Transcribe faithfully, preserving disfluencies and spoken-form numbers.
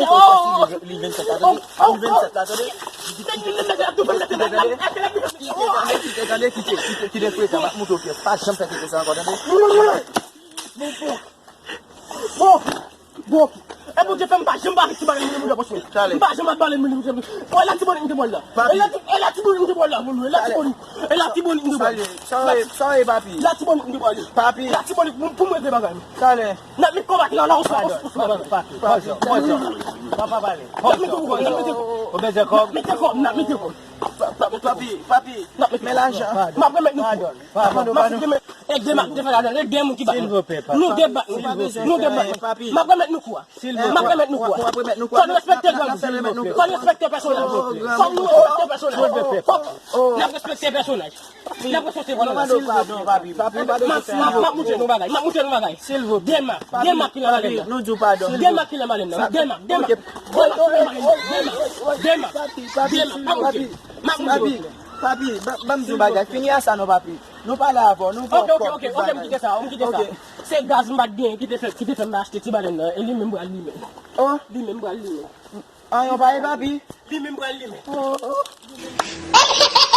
montre w fòs li, li vennsèt la, tande? Li vennsèt la, tande? Kite, kite, tande? Kite, tande, kite, kite, kite, kite frekan, m ap montre w pyès. Pa janm fè kite sa ankò, tande? Bon, bon. Bon, bon. E Bondye fè m pa janm ba ti balen moun nan pòch mwen. Talè. M pa janm ba balen moun nan pòch mwen. Bon, e Latibonit m te pral la. Papi. E Lati-, e Latibonit m te pral la, moun. E Latibonit. E Latibonit m te pral. Salye. Sa w ye, sa w ye, papi? Latibonit m te pral. Papi. Latibonit pou, pou mwen regle bagay. Talè. N ap met konba ki la, la, ou sa, ou sa, ou sa, ou sa. Papi, papi, papi. Pòz, pòz. Papa pale. N ap mete kòb, n ap mete kòb. Ou bezwen kòb? N ap mete kòb, n ap mete kòb. Pa-, pa-, papi, papi, men lajan. M ap remèt nou kòb. Padon, padon. M ap remèt, e demen, m te fè ladan, e demen ki bat nou. Silvouplè, papi. Nou debat, nou debat. M ap remèt nou kòb. Silvouplè. M ap remèt nou kòb. W ap remèt nou kòb. Fò n respekte granmoun. Fò n respekte pèsonaj. Fò nou respekte pèsonaj. Fò n ap respekte pèsonaj. N ap respekte pèsonaj. Silvouplè. Padon, papi. Papi, padon. M ap, m ap, m ap montre nou bagay. M ap montre nou bagay. Silvouplè. Demen, demen ki nan balen nan. Nou di w padon. Demen ki nan balen nan. Demen, demen. Demen ki nan balen nan. Demen. Demen. Papi, papi, silvouplè. M ap montre. Papi, papi, ban, ban m di w bagay. Fini a sa non, papi. Nou pale avè w, nou ba w kòb. Ok, ok, ok, ok, m kite sa, m kite sa. Ok. Se gaz m pa t genyen ki te fè, ki te fè m achte ti balen nan, e li menm m pral limen. Oh. Li menm m pral limen. Anyen w pa ye, papi? Li menm m pral limen. Oh, oh.